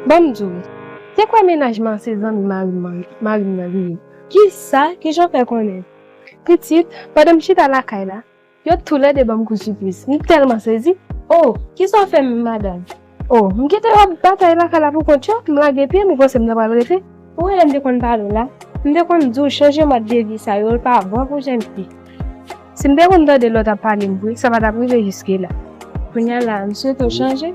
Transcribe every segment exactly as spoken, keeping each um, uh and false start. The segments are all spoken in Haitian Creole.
Ban m di w, te kwè mennaj mwen an se zanmi mari m, mari m nan li ye. Kisa? Kijan w fè konnen? Pitit, pandan m chita lakay la, yo toulède ban m kou sipriz. M tèlman sezi. O, kisa w fè menm, madanm? O, m kite yo ap batay lakay la pou kont yo, m lage pye m, ou panse m ta pral rete? Ou wè lè m te konn pale w la, m te konn di w chanje mòd de vi sa yo, l pa bon pou jèn fi. Si m te konn tande lè w t ap pale m vre, sa pa t ap rive jiske la. Kounye a la, m swete w chanje.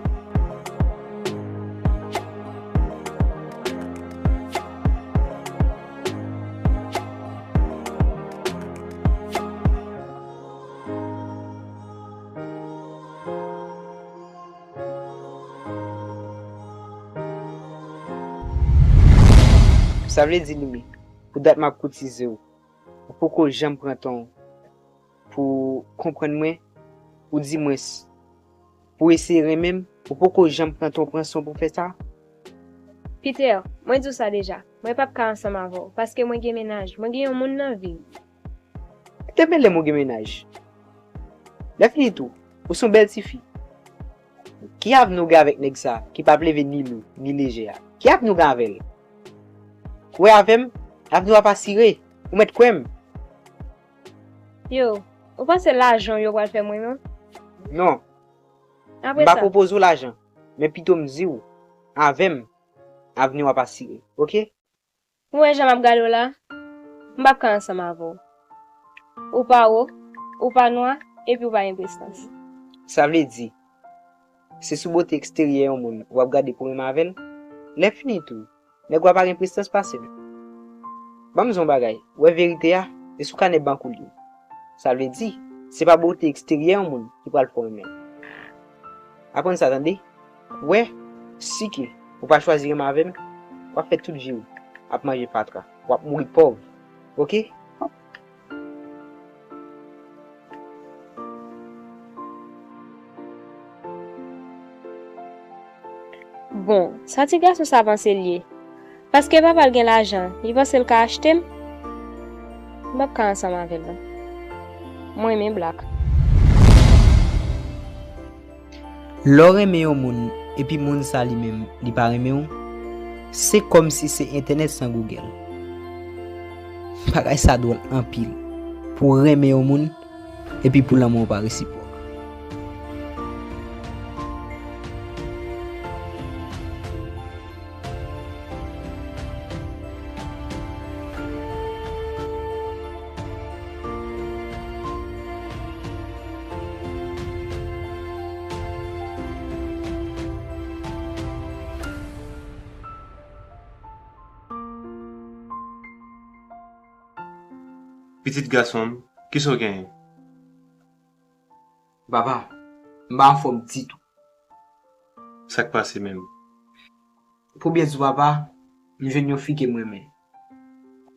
Sa vle di, Limi, pou dat m ap koutize w, ou poko janm pran tan w pou w konprann mwen, oudimwens, pou w eseye renmen m, ou poko janm pran tan w pran san w pou w fè sa? Peter, mwen di w sa deja, mwen p ap ka ansanm avè w, paske mwen gen mennaj, mwen gen yon moun nan vi m. Te mele m ou gen mennaj. Lèfini tou, ou se yon bèl tifi. Ki avni w gen avèk nèg sa ki p ap leve ni lou, ni lejè a? Ki avni w gen avè l? Ou wè avè m, avni w ap asire. Ou mèt kwè m. Yo, ou panse lajan w yo pral fè m renmen w? Non. Apre sa? M pa pwopoze w lajan, men pito m di w, avè m, avni w ap asire, oke? Ou wè jan m ap gade w la? M p ap ka ansanm avè w. Ou pa wo, ou pa nwa, epi ou pa gen prestans. Sa vle di, se sou bote eksteryè yon moun w ap gade pou renmen avè l? Lèfini tou, nèg ou a pa gen prestans pase l. Ban m di w yon bagay, ou wè verite a, se sou kanè bank ou l ye. Sa vle di, se pa bote eksteryè yon moun ki pral fè w renmen l. Aprann sa, tande? Ou wè, si ke ou pa chwazi renmen avè m, w ap fè tout vi w ap manje fatra, w ap mouri pòv. Oke? Bon, sa ti gason sa panse l ye? Paske papa l gen lajan, li panse l ka achte m? M p ap ka ansanm avè l non. Mwen renmen Black. Lè w renmen yon moun, epi moun sa li menm, li pa renmen w, se kòmsi se entènèt san Google. Bagay sa dwòl anpil. Pou w renmen yon moun, epi pou lanmou an pa resipwòk. Pitit gason m, kisa w genyen? Papa, m pa anfòm ditou. Sa k pase menm? Pou byen di w papa, m jwenn yon fi ke m renmen.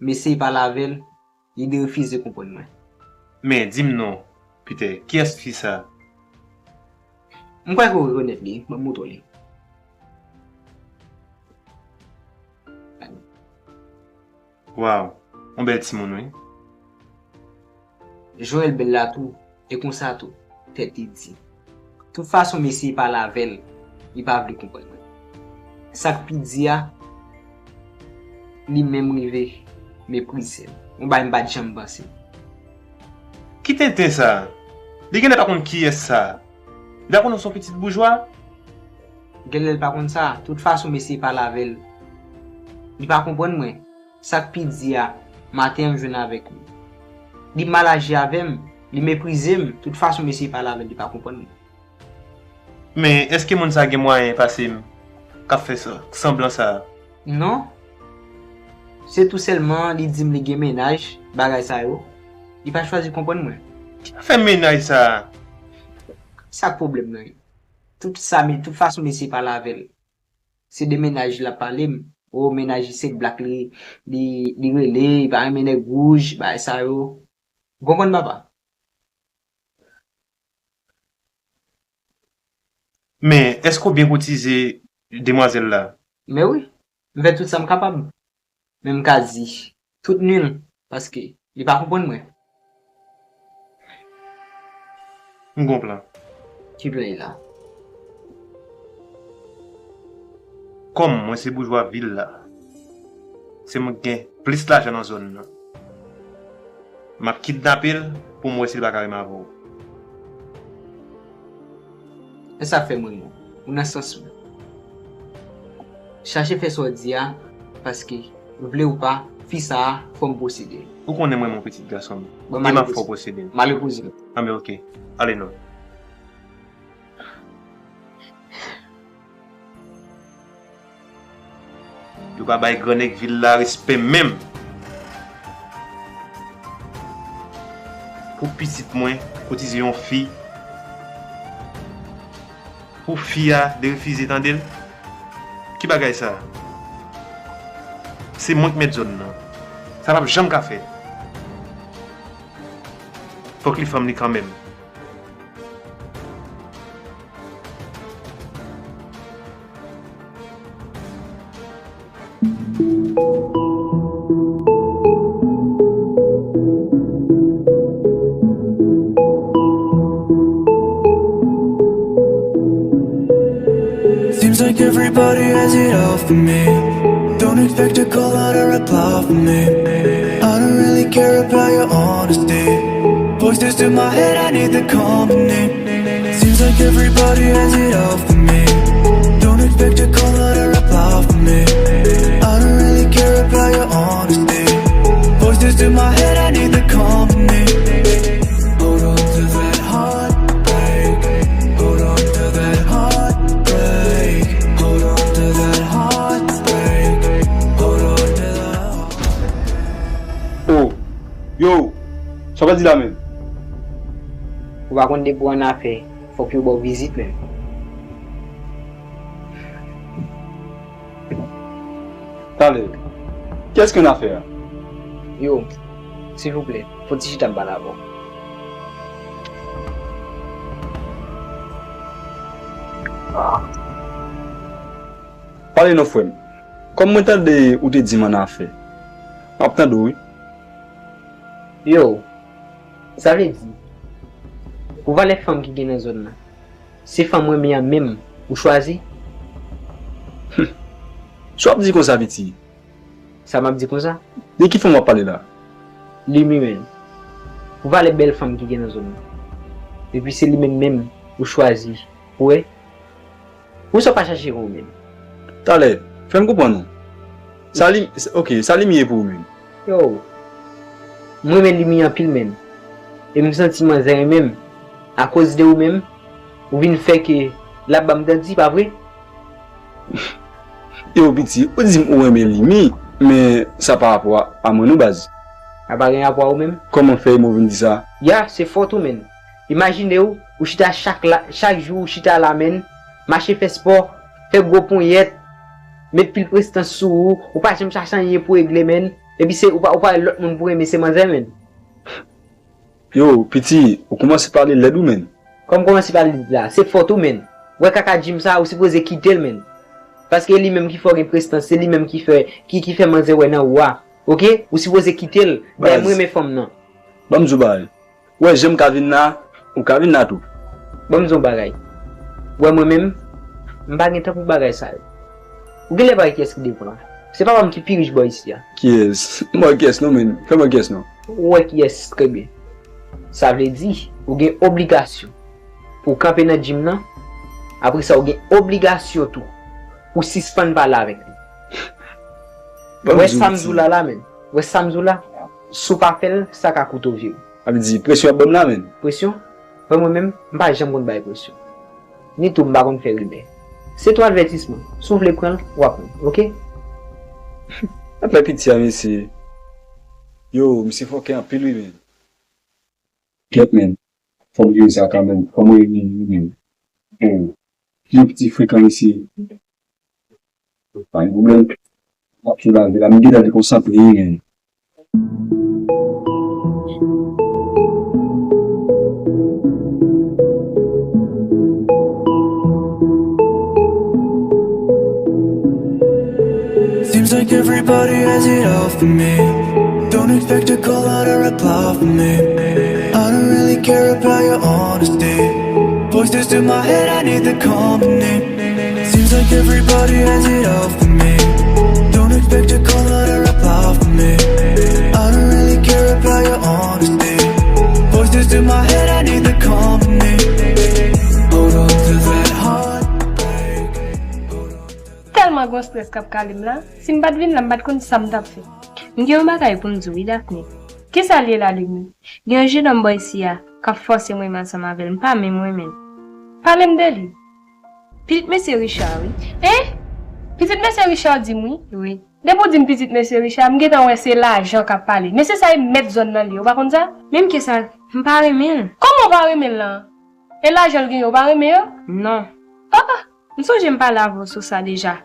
M eseye pale avè l, li derefize konprann mwen. Men, di m non, Peter, kiyès fi sa? M kwè ke w rekonèt li, ban m montre w li. Waw, yon bèl timoun wi. Joel bèl la tou, e konsa tou, tèt li di. Tout fason m eseye pale avè l, li pa vle konprann mwen. Sa k pi di a, li menm rive meprize m. Yon bagay m pa t janm panse. Ki tenten sa? Li genlè pa konn kiyès sa. Li pa konn ou se yon pitit boujwa? Genlè l pa konn sa. Tout fason m eseye pale avè l, li pa konprann mwen. Sa k pi di a, maten an m jwenn avèk li. Li mal aji avè m, li meprize m. Tout fason m eseye pale avè l, li pa konprann mwen. Men, èske moun sa gen mwayen pase m k ap fè sa, sanblan sa a? Non. Se tou sèlman li di m li gen mennaj, bagay sa yo. Li pa chwazi konprann mwen. Ki afè mennaj sa a? Sa k pwoblèm nan ye? Tout sa, men tout fason m eseye pale avè l. Se de mennaj li ap pale m. O, mennaj li se Black li, li, li rele, li pa renmen nèg wouj, bagay sa yo. Ou konprann, papa? Men, èske w byen koutize demwazèl la? Men wi, m fè tout sa m kapab. Men m ka di, tout nil, paske li pa konprann mwen. M gon plan. Ki plan li la? Kòm mwen se boujwa vil la, se mwen ki gen plis lajan nan zòn nan. M ap kidnape l pou m wè si l pa ka renmen avè w. E sa fè m renmen w. Ou nan sans mwen. Chache fè sa w di a, paske, vle ou pa, fi sa a, fò m posede l. Ou konnen m renmen w, pitit gason m. Bon, e m ap fè w posede l. M al repoze m. Anben, oke. Ale non. Yo pa bay gran nèg vil la respè menm. Pou pitit mwen kotize yon fi, pou fi a derefize tande l. Ki bagay sa? Se mwen k mèt zòn nan. Sa p ap janm ka fèt. Fòk li fanm li kanmenm. Seems like everybody has it out for me. Don't expect a call or a reply from me. I don't really care about your honesty. Voices in my head, I need the company. Seems like everybody has it out for me. Don't expect a call or a reply from me. I don't really care about your honesty. Voices in my head, I need the company. Hold on to that heartbreak. Hold on to that heartbreak. Hold on to that heartbreak. Hold on to that heartbreak. Oh, yo, sa w pral di la menm? Ou pa konn depi w annafè, fòk yo ba w vizit menm. Talè, kiyès ki annafè a? Yo, silvouplè, fò ti chita m pale avè w. Pale non frè m. Kòm mwen tande ou te di m annafè, m ap tande w wi. Yo, sa vle di, pou valè fanm ki gen nan zòn nan, se fanm mwen menm an menm ou chwazi? Sa w ap di konsa piti? Sa m ap di konsa? De ki fanm w ap pale la? Limi menm. Pou valè bèl fanm ki gen nan zòn nan. Epi se li menm menm ou chwazi. Ou wè? Pou sa w pa chache yon menm. Talè, fè m konprann ou. Sa li, ok, sa Limi ye pou ou menm? Yo, m renmen Limi anpil menm. E m santi manzè renmen m. Akoz de ou menm, ou vin fè ke l ap ban m danti, pa vre? Yo, piti, ou di m ou renmen Limi, men sa pa rapò a mwen non baz. Sa pa gen rapò a ou menm? Kòman fè Imo vin di sa? Ya, se fòt ou menm. Imajine w, ou chita chak la, chak jou ou chita la menm, mache fè spò, fè gwo ponyèt, met pil prestans sou ou, ou pa janm chache anyen pou regle menm, epi se ou pa, ou pa wè lòt moun pou renmen se manzè menm. Yo, piti, ou kòmanse pale lèd ou menm. Kòm kòmanse pale lèd la, se fòt ou menm. Ou wè kaka Jim sa, ou sipoze kite l menm. Paske e li menm ki fè w gen prestans, se li menm ki fè, ki, ki fè manzè wè nan ou a. Oke? Ou sipoze kite l, dayè m renmen fanm nan. Ban m di w bagay. Ou wè jan m ka vin la, ou ka vin la tou. Ban m di w yon bagay. Ou wè mwen menm, m pa gen tan pou bagay sa yo. Ou genlè pa wè kiyès ki devan an. Se papa m ki pi rich bò isi a. Kiyès? M pa wè kiyès non menm. Fè m wè kiyès non. Ou wè kiyès trè byen. Sa vle di, ou gen obligasyon pou w kanpe nan Jim nan. Apre sa, ou gen obligasyon tou pou w sispann pale avèk li. Ou wè sa m di w la la menm. Ou wè sa m di w la? Si w pa fè l, sa ka koute w vye. Sa vle di presyon w ap ban m la menm. Presyon? Bon, mwen menm, m pa janm konn bay presyon. Ni tou m pa konn fè rimè. Se yon avètisman. Si w vle pran l, w a pran l, oke? Afè piti a mesye. Yo, misye fòkè anpil wi menm. Kèt menm. Fò m jere sa kanmenm. Fò m reyini wi menm. Yo, piti frekan mesye. Pa gen pwoblèm. M ap soulaje la. M gentan dekonsantre wi menm. Seems like everybody has it out for me. Don't expect a call or a reply from me. I don't really care about your honesty. Voices in my head, I need the company. Seems like Everybody has it out for me. Don't expect a call or a reply from me. I don't really care about your honesty. Voices in my head, I need the company. Hold on to that heartbreak. Hold on. Tèlman gon strès k ap kale m la, si m pa t vin la, m pa t konn sa m t ap fè. M gen yon bagay pou m di w wi, Daphné. Kisa l ye la, Lumi? Gen yon jennonm bò isi a k ap fòse m renmen ansanm avè l, m pa menm renmen l. Pale m de li. Pitit mesye Richard wi. Hein? Pitit mesye Richard di m wi. Wi. Depi w di m pitit mesye Richard, m gentan wè se lajan k ap pale. Mesye sa e mèt zòn nan li ye, ou pa konn sa? Menm ke sa, m pa renmen l. Kòman w pa renmen l lan? E lajan l genyen, ou pa renmen yo? Non. Ah! M sonje m pale avè w sou sa deja.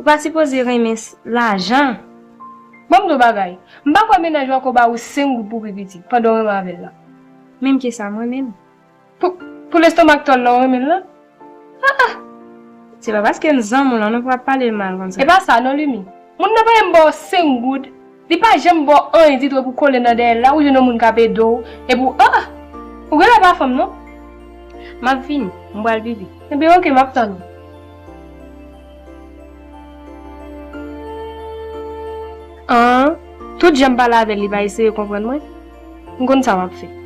Ou pa sipoze renmen s- lajan. Ban m di w bagay. M pa kwè mennaj ou ankò ba ou senk goud pou pi piti, pandan w renmen avè l la. Menm ke sa, m renmen l. Pou, pou lestomak tòl la, w renmen l lan? Ah, ah! Se pa paske n zanmi w lan, nou p ap pale l mal konsa. E pa sa non, Lumi. Moun nan pa menm ba w senk goud. Li pa janm ba w anyen ditou epi w kole nan dèyè l la, ou jwenn yon moun k ap ede w, epi w, ah! Ou genlè pa fanm non. M ap vini, m pral pipi. Enben oke, m ap tann ou. An, tout jan m pale avè l, li pa eseye konprann mwen. M konn sa w ap fè.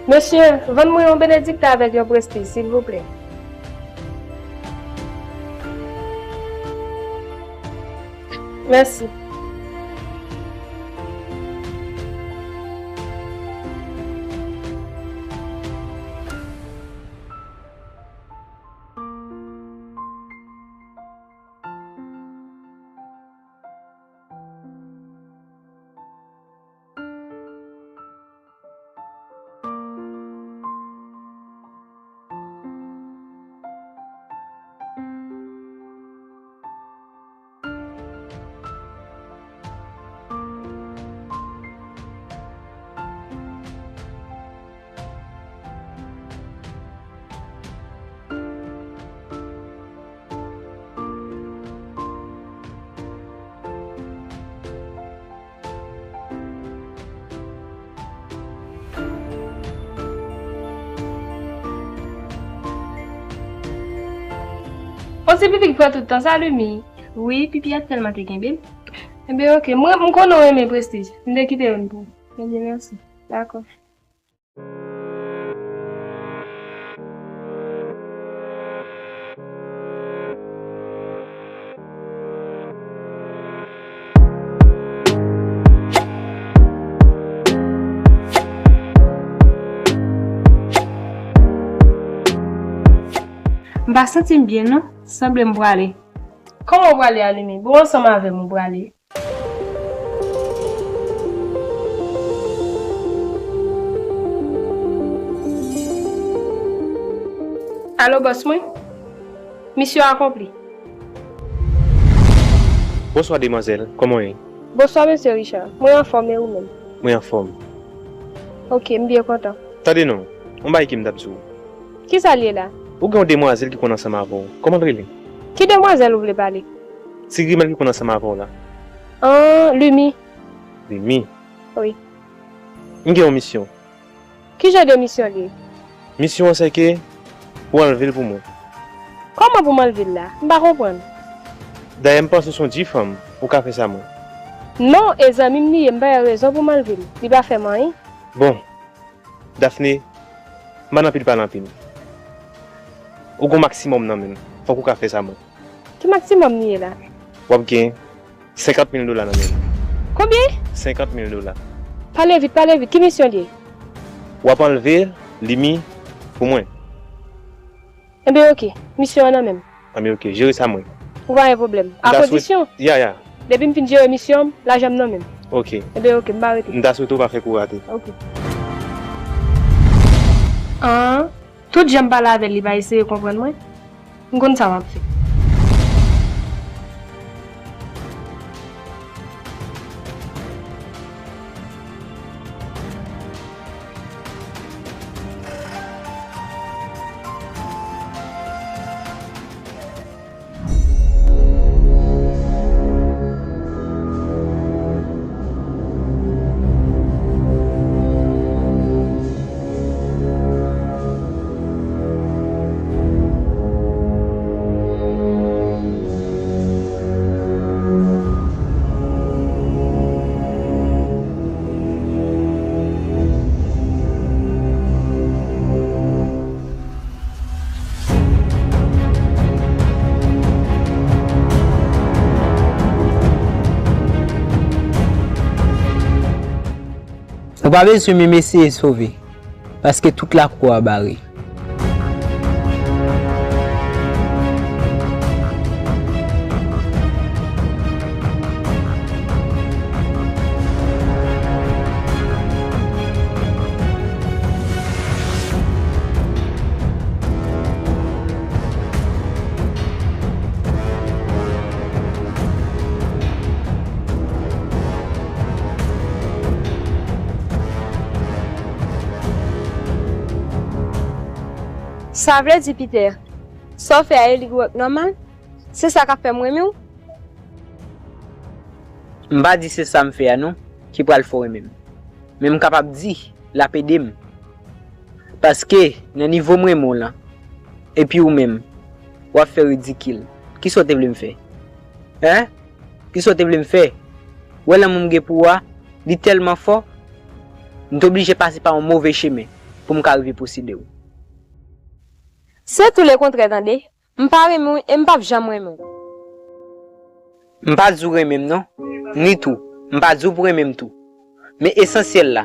Mesye, vann mwen yon benedikta avèk yon prestij, silvouplè. Mèsi. On ti pipi ki pran tout tan sa, Lumi. Wi, pipi a tèlman te kenbe m. Enben, oke. Mwen, m konnen w renmen prestij. M te kite youn pou ou. Ebyen, mèsi. Dakò. M pa santi m byen non, sanble m prale. Kòman w prale a, Lumi? Bon, ansanm avè m ou prale. Alo, bòs mwen? Misyon akonpli. Bonswa demwazèl, kòman w ye? Bonswa mesye Richard, mwen anfòm e ou menm? Mwen anfòm. Oke, m byen kontan. Tande non, yon bagay ke m t ap di w. Kisa l ye la? Ou gen yon demwazèl ki konn ansanm avè w, kòman l rele? Ki demwazèl ou vle pale? Ti grimèl ki konn ansanm avè w la. An, Lumi. Lumi? Wi. M gen yon misyon. Kijan de misyon l ye? Misyon an sèke pou w anlve l pou mwen. Kòman pou m anlve l la? M pa konprann. Dayè m panse w se yon dji fanm, ou ka fè sa mwen. Non, e zanmi m li ye, m pa wè rezon pou m anlve l. Li pa fè m anyen. Bon, Daphné, m pa nan anpil pale anpil. Ou gen yon maksimòm nan men m, fòk ou ka fè sa mwen. Ki maksimòm li ye la? W ap gen senkant mil dola nan men m. Konbyen? Senkant mil dola. Pale vit, pale vit, ki misyon l ye? W ap anlve Lumi pou mwen. Enben oke, misyon an nan men m. Enben oke, jere sa mwen. Ou pa gen pwoblèm. A kondisyon. Ya, ya. Depi m fin jere misyon m, lajan m nan men m. Oke. Enben oke, m pa rete. M ta swete w pa fè kou rate. Oke. An. Tout jan m pale avè l, li pa eseye konprann mwen. M konn sa m ap fè. Ou pa bezwen menm eseye sove, paske tout lakou a bare. Sa vle di, Peter, sa w fè a e li ki wè k nòmal? Se sa k ap fè m renmen w? M pa di se sa m fè a non ki pral fè w renmen m. Men m kapab di l ap ede m. Paske nan nivo m renmen w lan, epi ou menm, w ap fè ridikil. Kisa w te vle m fè? Hen? Kisa w te vle m fè? Ou wè lanmou m gen pou ou a, li tèlman fò, m t oblije pase pa yon move chemen pou m ka rive posede w. Se tou lekontrè, tande. M pa renmen w e m p ap janm renmen w. M pa di w renmen m non, ni tou, m pa di w pou renmen m tou. Men esansyèl la,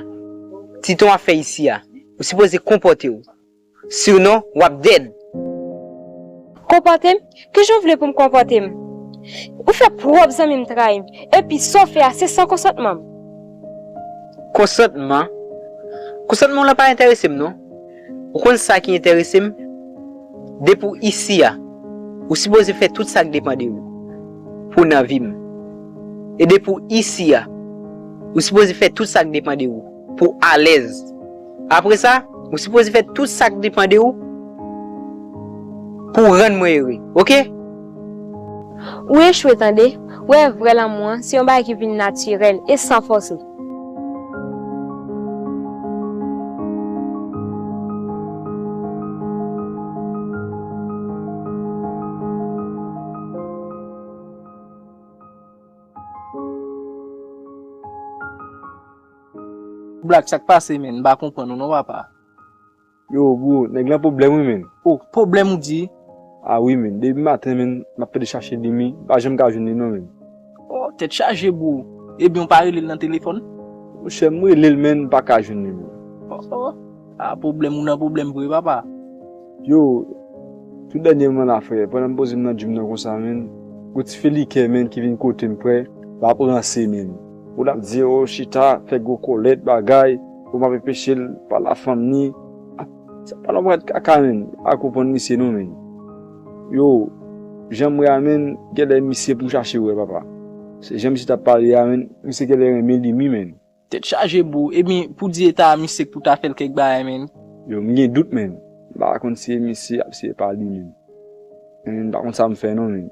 ti tan w ap fè isi a, ou sipoze konpòte w. Sinon, w ap dead. Konpòte m? Kijan w vle pou m konpòte m? Ou fè pwòp zanmi m trayi m, epi sa w fè a se san konsantman m. Konsantman? Konsantman w lan pa enterese m non. Ou konn sa ki enterese m? Depi w isi a, ou sipoze fè tout sa k depann de ou pou w nan vi m. E depi w isi a, ou sipoze fè tout sa k depann de ou pou w alèz. Apre sa, ou sipoze fè tout sa k depann de ou pou w rann mwen ere, oke? Ou echwe, tande. Ou wè, vrè lanmou an se yon bagay ki vin natirèl e san fòse. Black, sa k pase, menn? M pa konprann ou non, papa. Yo, bro, nèg lan pwoblèm wi, menn. Oh, pwoblèm ou di? Ah wi, menn. Depi maten, menn, m ap pede chache Limi, m pa janm ka jwenn li non, menn. Oh, tèt chaje, bro. Ebyen, ou pa rele l nan telefòn? Monchè, m rele l, menn, m pa ka jwenn li, menn. Oh, oh. Ah, pwoblèm, ou nan pwoblèm vre, papa. Yo, tou dènyèman la, frè, pandan m poze m nan djim nan konsa, menn, gon ti felikè, menn, ki vin kote m, frè, l ap ranse, menn. Ou l ap di, oh, chita, fè gwo kòlèt, bagay, ou m ap enpeche l pale a fanm ni. Ah, sa pa nan pral kaka, menn. Pa konprann misye non, menn. Yo, jan m wè a, menn, genlè misye pou m chache wè, papa. Se jan misye t ap pale a, menn, misye genlè renmen Limi, menn. Tèt chaje, bro. Ebyen, pou di eta a misye k pou ta fè l kèk bagay, menn. Yo, m gen dout, menn. M pa konn si e misye ap si e pa li, menn. Menn, m pa konn sa m fè non, menn.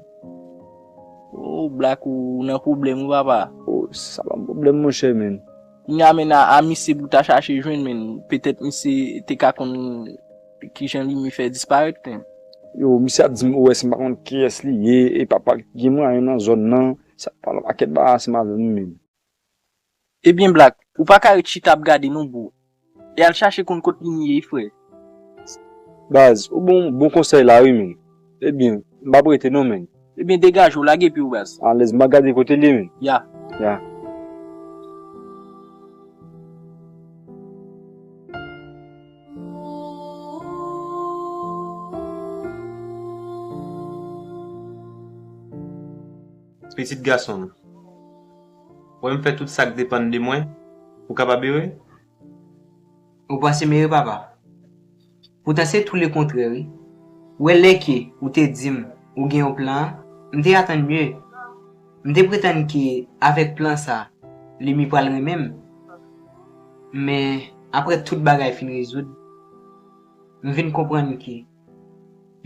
Oh, Black, ou nan pwoblèm wi, papa. Oh, sa pa m pwoblèm, monchè, menn. Kounya, menn, a, a misye pou ta chache jwenn, menn. Petèt misye te ka konn kijan Limi fè disparèt, menn. Yo, misye ap di m, ou wè, si m pa konn kiyès li ye, e papa gen mwayen nan zòn nan, sa pa nan pakèt bagay ansanm avè m, menn. Ebyen, Black, ou pa ka ret chita ap gade non, bro. E al chache konn kot Limi ye, frè. Baz, ou bon, bon konsèy la, wi, menn. Ebyen, m p ap rete non, menn. Ebyen, degaje w, lage pye w, baz. Alèz, m ap gade kote l ye, menn. Ya. Ya. Pitit gason m, wè m fè tout sa k depann de mwen pou w kapab ere? Ou panse m ere, papa? Poutan se tou lekontrè, wi. Ou wè lè ke ou te di m ou gen yon plan an, m te atann mye. M te pretann ke avèk plan sa, Limi pral renmen m. Men, apre tout bagay fin rezoud, m vin konprann ke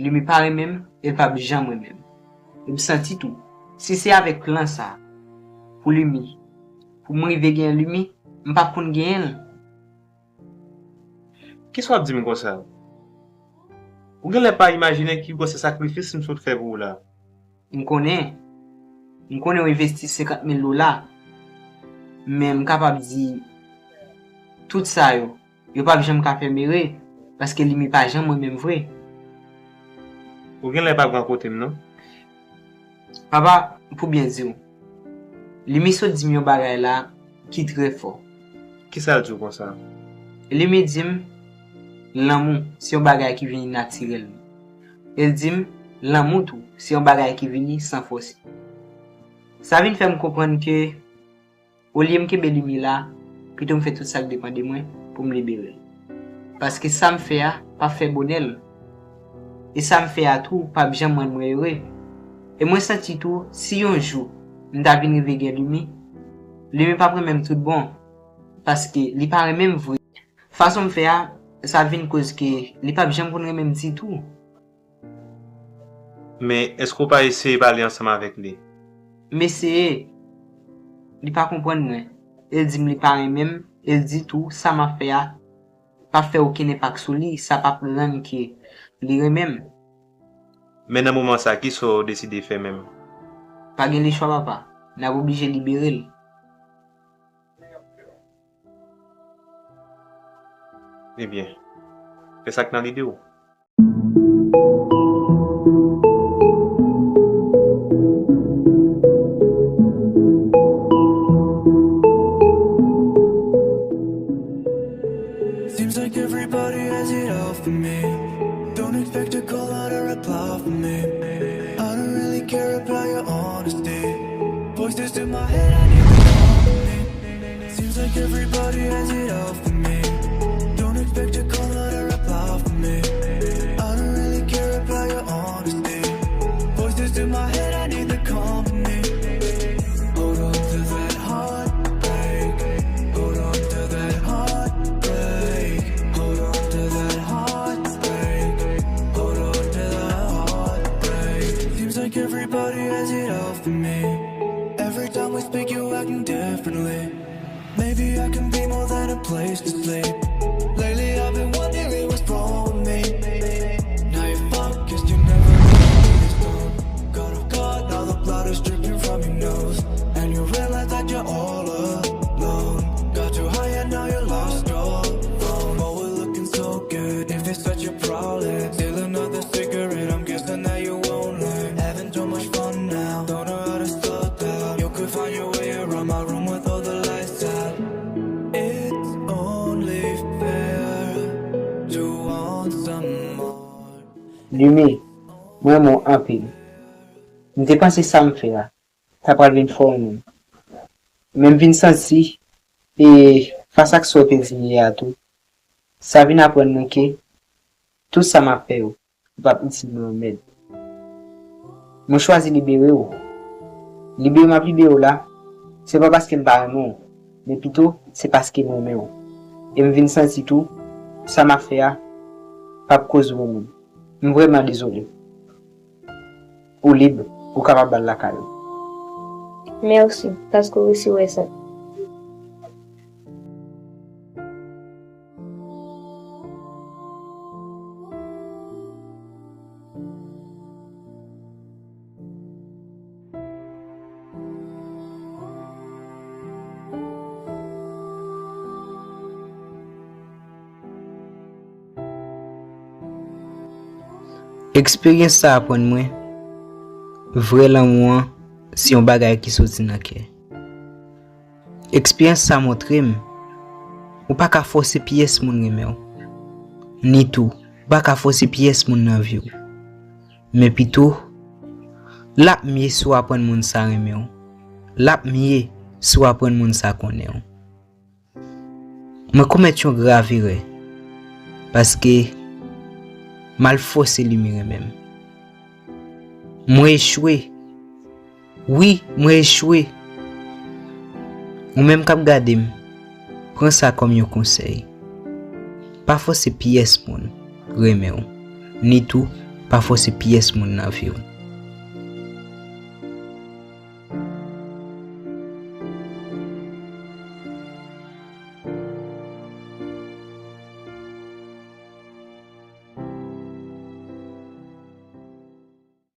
Limi pa renmen m e l p ap janm renmen m. E m santi tou, si se avèk plan sa, pou Limi, pou m rive genyen Limi, m p ap konn genyen l. Kisa w ap di m konsa? Ou genlè pa imajine ki gwosè sakrifis m sot fè pou ou la. M konnen. M konnen w envesti senkant mil dola. Men m kapab di, tout sa yo, yo p ap janm ka fè m ere, paske Limi pa janm renmen m vre. Ou genlè pa pran kote m non. Papa, pou byen di w, Limi sot di m yon bagay la ki trè fò. Kisa l di w konsa? Limi di m, lanmou se yon bagay ki vini natirèlman. E l di m, lanmou tou se yon bagay ki vini san fòse. Sa vin fè m konprann ke olye m kenbe Limi la, pito m fè tout sa k depann de mwen pou m libere l. Paske sa m fè a p ap fè bonè l. E sa m fè a tou p ap janm rann mwen ere. E mwen santi tou, si yon jou m ta vin rive gen Limi, Limi p ap renmen m tout bon. Paske li pa renmen m vre. Fason m fè a, sa vin koz ke li p ap janm konn renmen m ditou. Men, èske w pa eseye pale ansanm avèk li? M eseye. Li pa konprann mwen. E l di m li pa renmen m, e l di tou sa m ap fè a p ap fè okenn enpak sou li, sa p ap rann ke li renmen m. Men nan moman sa, kisa w deside fè menm? Pa gen lechwa, papa. N ap oblije libere l. Ebyen, fè sa k nan lide w. Seems like everybody has it out for me. Don't expect a call or a reply from me. I don't really care about your honesty. Voices in my head, I need the company. Seems like everybody has it out for me. Don't expect a call or a reply from me. I don't really care about your honesty. Voices in my head, I need the company. Hold on to that heartbreak. Hold on to that heartbreak. Hold on to that heartbreak. Hold on to that heartbreak. Seems like everybody has it out for me. Every time we speak, you acting differently. Maybe I can be more than a place to sleep. Lately, I've been wondering what's wrong with me. Now you fuck, guess you never really understood. God of God, now the blood is dripping from your nose. And you realize that you're all alone. Got you high and now you lost your phone. But we're looking so good. If it's such a problem, still another cigarette. I'm guessing that you won't learn. Having too much fun now. Don't know how to slow down. You could find your way around my room with all the lights out. It's only fair to want some more. Limi, mwen renmen w anpil. M te panse sa m fè a ta pral vin fè w menm. Men m vin santi, e fas ak sa w te di m yè a tou, sa vin aprann mwen ke tout sa m ap fè yo, li p ap itil mwen yon mèd. Mwen chwazi libere w. Libere m ap libere w la, se pa paske m pa renmen w, men pito se paske m renmen w. E m vin santi tou, sa m ap fè a p ap koz ou renmen m. M vrèman dezole. Ou lib, ou kapab al lakay ou. Mèsi, paske w resi wè sa. Eksperyans sa aprann mwen, vrè lanmou an se yon bagay ki soti nan kè. Eksperyans sa montre m, ou pa ka fòse pyès moun renmen w. Ni tou, ou pa ka fòse pyès moun nan vi w. Men pito, l ap mye si w aprann moun sa renmen w. L ap mye si w aprann moun sa konnen w. Mwen komèt yon grav erè, paske m al fòse Limi renmen m. Mwen echwe. Wi, mwen echwe. Ou menm k ap gade m, pran sa kòm yon konsèy. Pa fòse pyès moun renmen w, ni tou pa fòse pyès moun nan vi w.